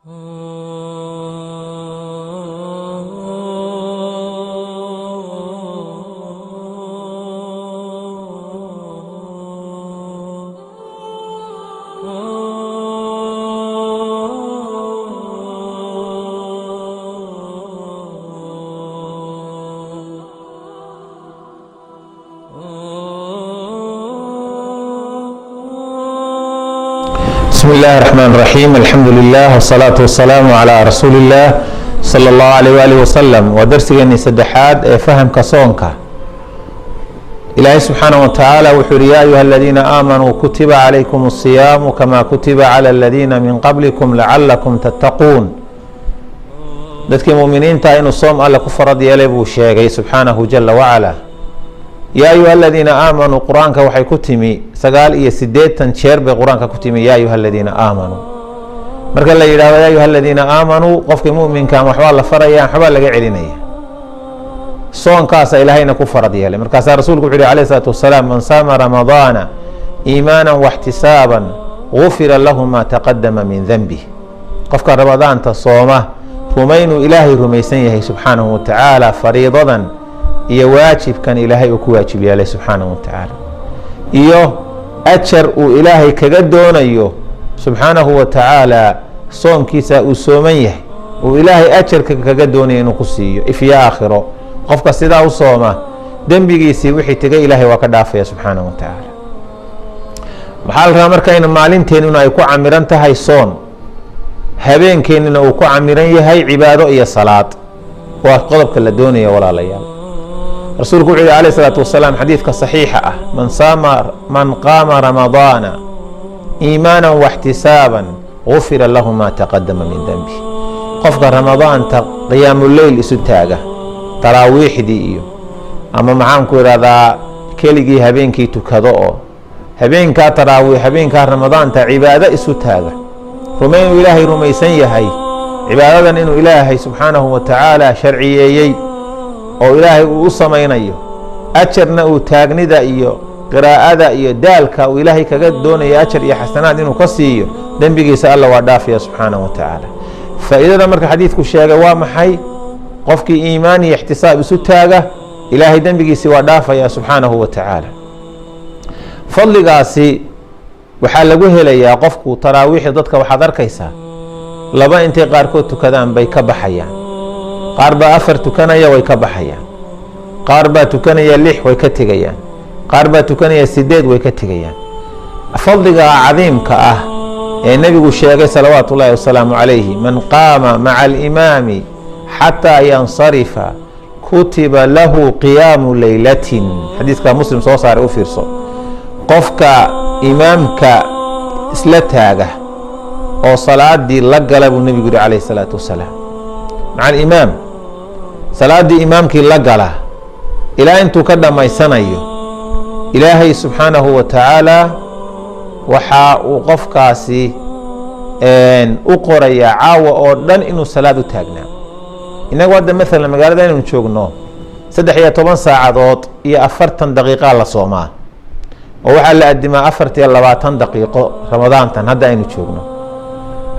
بسم الله الرحمن الرحيم، الحمد لله والصلاة والسلام على رsuuل الله صلى الله عليه وآله وسلم. Waa darsigeennii saddexaad ee fahamka soonka. Ilaahay subxaanaه wa tacaala wuxuu yihi: "Ya ayuha aladiina aamanuu kutiba calaykum الصiyaamu kama kutiba calى aladiina min qablikum lacalakum tattaquun." Dadkii muminiinta inuu soom alle ku farad yeelay buu sheegay subxaanahu jala wacala. "Ya ayuha aladiina aamanuu" qur-aanka waxay ku timi 89 jeer bay qur-aanka ku timi. "Ya ayuha aladiina aamanuu" marka la yidhahdo, "Ya ayuha aladiina aamanuu", qofkii muminka waxbaa la faraya, waxbaa laga celinaya. Soonkaasa ilaahayna ku farad yeelay. Markaasaa rasuulku wuxu yihi alayh isalaatu wasalaam: "Man saama ramadaana iimaana waxtisaaban gufira lahu ma taqadama min denbih." Qofka ramadaanta sooma rumaynuu ilaahay rumaysan yahay subxaanahu wa tacaala, fariidadan iyo waajibkan ilaahay uu ku waajib yeelay subxaanahu wa tacaala, iyo ajar uu ilaahay kaga doonayo subxaanahu wa tacaala soomkiisa uu sooman yahay, uu ilaahay ajarka kaga doonayo inuu ku siiyo ifyo aakhiro, qofka sidaa u sooma dembigiisii wixii tegay ilaahay waa ka dhaafaya subxaanahu wa tacaala. Maxaa la rabaa marka? In maalinteennuna ay ku camiran tahay soon, habeenkeennuna uu ku camiran yahay cibaado iyo salaad. Waa qodobka la doonaya, walaalayaal. Rasuulku wuxu yihi alayh isalaatu wasalaam xadiidka saxiixa ah: "Man saama, man qaama ramadaana iimaana waxtisaaban gufira lahu ma taqadama min denbi." Qofka ramadaantaqiyaamuleyl isu taaga, taraawiixdii iyo ama maxaanku idhahdaa keligii habeenkii tukado, oo habeenkaa taraawiix, habeenkaa ramadaanta cibaado isu taaga, rumayn uu ilaahay rumaysan yahay cibaadadan inuu ilaahay subxaanahu wa tacaala sharciyeeyey oo ilaahay uu u samaynayo, ajarna uu taagnida iyo qiraa'ada iyo daalka uu ilaahay kaga doonayo ajar iyo xasanaad inuu ka siiyo, dembigiisa alla waa dhaafaya subxaanahu wa tacaala. Faa'iidada marka xadiidku sheegay waa maxay? Qofkii iimaan iyo ixtisaab isu taaga, ilaahay dembigiisii waa dhaafaya subxaanahu wa tacaala. Fadligaasi waxaa lagu helayaa qofku taraawiixda. Dadka waxaad arkaysaa laba intay qaarkood tukadaan bay ka baxayaan, qaar baa afar tukanaya way ka baxayaan, qaar baa tukanaya lix way ka tegayaan, qaar baa tukanaya sideed way ka tegayaan. Fadliga cadiimka ah ee nebigu sheegay salawaatu ullaahi wasalaamu calayhi: "Man qaama maca alimaami xataa yansarifa kutiba lahu qiyaamu leylatin." Xadiiska Muslim soo saaray u fiirso. Qofka imaamka isla taaga oo salaadii la gala, buu nebigu yihi calayh isalaatu wasalaam, maca alimaam, salaaddii imaamkii la gala ilaa intuu ka dhammaysanayo, ilaahay subxaanahu wa tacaala waxa uu qofkaasi u qorayaa caawa oo dhan inuu salaad u taagnaa. Innagu hadda maalan magaalada inaynu joogno 13 saacadood iyo 40 daqiiqaa la soomaa, oo waxaa la adimaa 24 daqiiqo ramadaantan hadda aynu joogno.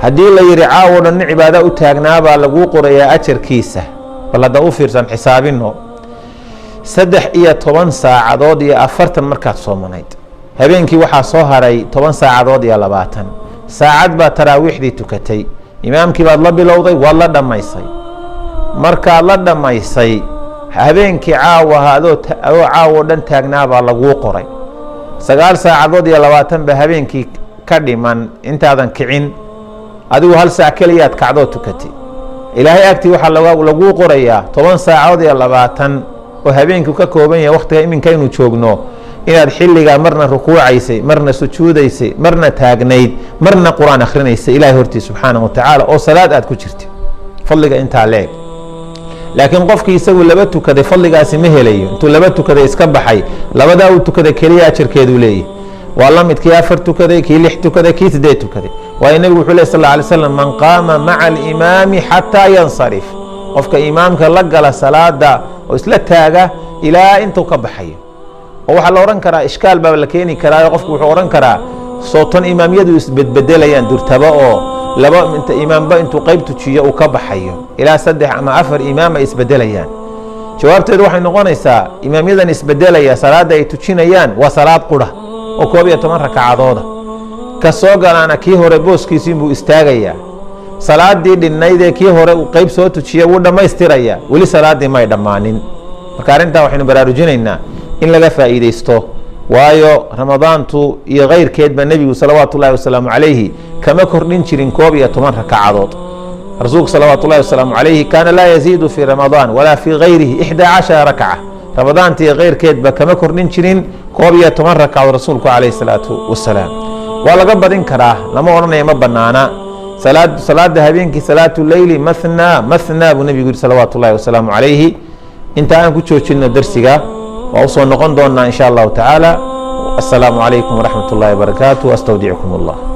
Haddii la yihi caawo dhan nin cibaada u taagnaabaa laguu qorayaa ajarkiisa, bal hadda u fiirsan, xisaabino: 13 saacadood iyo 40 markaad soomanayd, habeenkii waxaa soo haray 10 saacadood iyo 20. Saacad baad taraawiixdii tukatay, imaamkii baad la bilowday, waad la dhammaysay. Markaad la dhammaysay, habeenkii caawaha adoo caawo dhan taagnaabaa laguu qoray. 9 saacadood iyo 20 ba habeenkii ka dhiman intaadan kicin. Adigu hal saac keliyaad kacdoo tukatay. Ilaahay agtii waxaa laguu qorayaa 10 saacadood iyo 20 oo habeenkii ka kooban yahay waktiga iminka aynu joogno, inaad xilligaa marna rukuucaysay, marna sujuudaysay, marna taagnayd, marna qur-aan akhrinaysay ilahay hortiis subxaanahu wa tacaala, oo salaad aad ku jirtay. Fadliga intaa leeg. Laakiin qofkii isagu laba tukaday fadligaasi ma helayo. Intuu laba tukaday iska baxay, labadaa uu tukaday keliya ajarkeeduu leeyahy. Waa la mid kii afar tukaday, kii lix tukaday, kii sideed tukaday. Waayo nebigu wuxuu leh sal alla alay slam: "Man qaama maca alimaami xataa yansarif." Qofka imaamka la gala salaada oo isla taaga ilaa intuu ka baxayo. Oo waxaa la odhan karaa, ishkaal baa la keeni karaayo, qofku wuxuu odhan karaa: sooton imaamyadu isbedbedelayaan durtaba oo Laba inta imaamba intuu qayb tujiyo uu ka baxayo, ilaa 3 ama 4 imaam ay isbedelayaan. Jawaabteedu waxay noqonaysaa, imaamyadan isbedelaya salaadda ay tujinayaan waa salaad qura oo 11 rakacadooda. Ka soo galaana kii hore booskiisiinbuu istaagayaa, salaadii dhinnaydee kii hore uu qayb soo tujiya wuu dhammaystirayaa, weli salaaddii may dhammaanin. Marka arrintaa waxaynu baraarujinaynaa in laga faa'iidaysto, waayo Ramadaantu iyo kayrkeedba nebigu salawaatu ullahi wasalaamu calayhi kama kordhin jirin 11 rakacadood. Rasuulku salawaatu ullahi wasalaamu calayhi kaana laa yaziidu fii Ramadaan walaa fii gayrihi 11 rakca. Ramadaanta iyo kayrkeedba kama kordhin jirin 11 rakacadood rasuulku calayhi salaatu wasalaam. Waa laga badin karaa, lama odhanaya ma banaana. Salaada habeenkii, salaatu leyli, mathna mathna buu nebigu yihi salawaatu ullahi wasalaamu calayhi. Inta aan ku joojino darsiga, waa usoo noqon doonaa insha Allahu tacaala. Assalaamu calaykum waraxmat ullahi wabarakaatu, astawdicukum Allah.